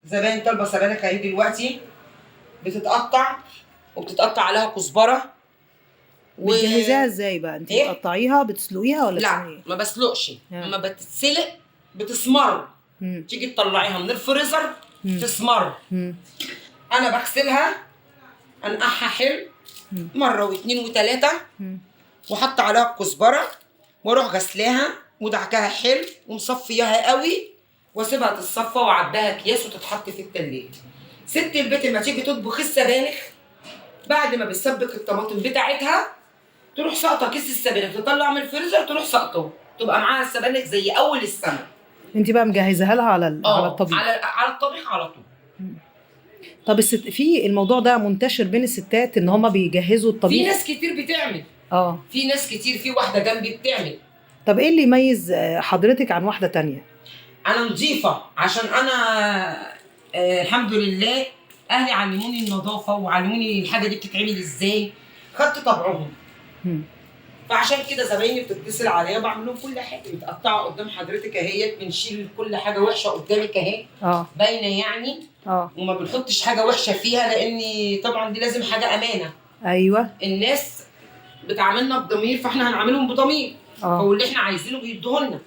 زباين طالبه سبانخ اهي دلوقتي، بتتقطع وبتتقطع عليها كزبره. بتجهزيها ازاي بقى انت؟ إيه؟ بتقطعيها، بتسلقيها ولا لا، بتعملي ايه؟ ما بسلقش. ما بتتسلق بتسمر. تيجي تطلعيها من الفريزر تسمر. انا بغسلها، انقعها حلو مرة واثنين وثلاثه، وحط عليها الكزبره، واروح غسلاها ودعكاها حلو ومصفياها قوي، واسيبها تتصفى واعبيها اكياس وتتحط في التلاجة. ست البيت لما تيجي تطبخ السبانخ، بعد ما بتسبك الطماطم بتاعتها، تروح ساقطه كيس السبانخ، تطلع من الفريزر تروح ساقطه، تبقى معاها السبانخ زي اول السنه. انت بقى مجهزاها لها على الطبيخ. على الطبيخ على طول. طب الست، في الموضوع ده منتشر بين الستات ان هما بيجهزوا الطبيخ؟ في ناس كتير بتعمل. في ناس كتير، في واحدة جنبي بتعمل. طب ايه اللي يميز حضرتك عن واحدة تانية؟ انا نظيفه، عشان انا الحمد لله اهلي علموني النظافة وعلموني الحاجة دي بتتعمل ازاي، خدت طبعهم. فعشان كده زبايني بتتصل عليا وبعمل لهم كل حاجه، متقطعه قدام حضرتك اهيت، بنشيل كل حاجة وحشة قدامك اهي. باينة يعني. وما بنحطش حاجة وحشة فيها، لان طبعا دي لازم حاجة امانه. الناس بتعاملنا بضمير، فاحنا هنعاملهم بضمير. واللي احنا عايزينه بيدوه لنا.